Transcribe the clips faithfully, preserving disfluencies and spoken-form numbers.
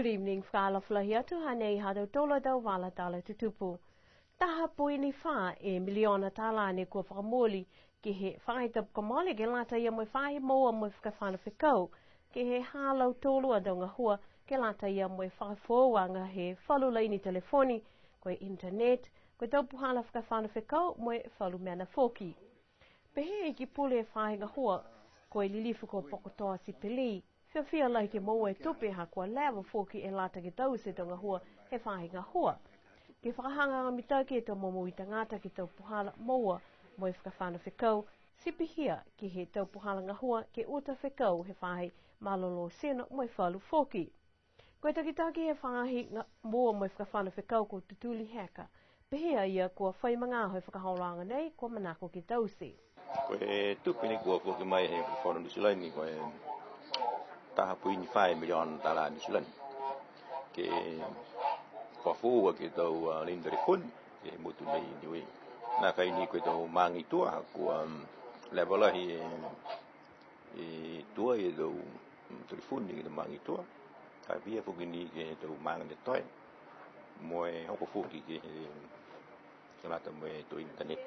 Good evening, fakaalofa lahi atu, hanei ha tautolu a tau vala tala tutupu. Taha poini fā e miliona tālā ne kua fakamooli ke he faahi tapu kua mole ke lata ia mo e faahi moua mo e fakafano fekau ke he ha lautolu a tau gahua ke lata ia mo e fakafoouaga he falu laini telefoni, ko e internet, ko e tau puhala fakafano fekau mo e falu mena foki. Pehē e Ikipule he faahi gahua, ko e Lilifu ko Pokotoa Sipeli, fiafia lahi ke moua e tupe ha kua leva foki e lata ke taute e tau gahua he faahi gahua. Ke fakahagahaga mitaki e tau momoui tagata ke he tau puhala moua mo e fakafano fekau, ti pihia ke he tau puhala gahua ke uta fekau he faahi malolō tino mo e falu foki. Ko e takitaki he faahi ga-, moua mo e fakafano fekau ko Tutuli Heka. Pehē a ia kua fai magaaho e fakaholoaga nei, kua manako ke taute. Ko e tupe ne kua foki mai he Fono Niu Silani ko e taha poini fā e miliona tālā Niu Silani. Ke fakafoou ke he tau, a, laini telefoni, ke he motu nei Niue. Nākai ni ko e tau maaga i tua, kua, um, leva lahi e, e tua e tau, um, telefoni ke he tau maaga i tua. Ka pihia foki ni ke he tau maaga ne toe. Mo e hoko foki ke he ke lata mo e tau internet.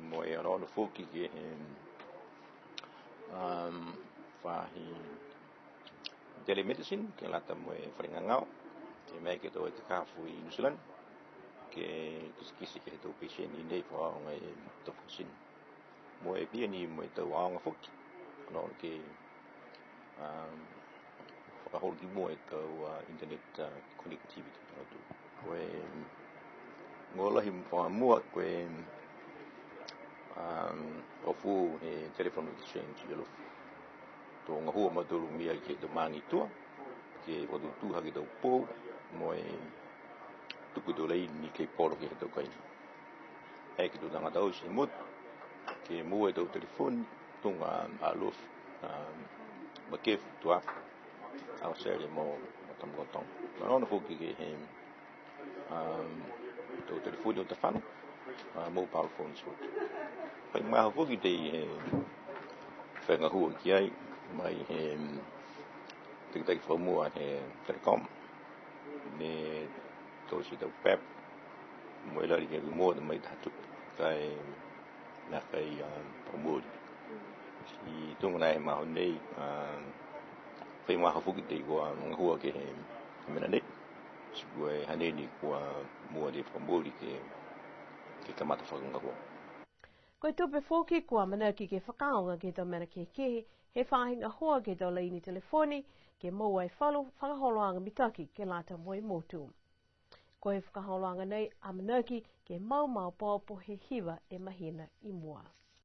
Mo e onoono foki ke he, um, faahi telemedicine, ke lata mo e fale gagao, ke maeke e tau ekekafo i New Zealand, ke kitekite ke he tau patient i nei fakaaoga e tau fakasino. Mo e pihia ni mo e tau aoga foki, onoono ke um, fakaholo ki mua e tau, uh, internet, uh, connectivity. Ko e, um, gahua lahi fakamua, ko e, um, fakafoou he telephone exchange i Alofi. To gahua a mautolu mai ke he tau maaga i tua, ke fakatūtū hake e tau pou, mo e tuku e tau laini ke polo ke he tau kaina. Ai ke he tau tagata oti he motu, ke moua e tau telefoni, tuga a Alofi, a, Makefu, Tuapa, Aotearoa mo, mo Tamakautoga. Onoono foki ke he, a, tau telefoni uta fano, a, mobile phones foki. Fai magaaho foki tei he fai gahua ki ai, mai he, um, takitaki fakamua he Telecom. Ne taute e tau pepa, mo e lali ke moua mai taha tupe, ka e nākai, a, fakamooli. Ti tuga nai he magaaho nei, a, fai magaaho foki tei kua gahua ke he, he mena nei. Ti ko e hanei ni kua moua e fakamooli ke, ke kamata fakagahua. Ko e tupe foki kua amanaki ke fakaaoga ke he tau mena kehekehe, he faahi gahua ke he tau laini telefoni, ke moua e falu fakaholoaga mitaki ke lata mo e motu. Ko e fakaholoaga nei amanaki ke mau maopoopo he hiva e mahina i mua.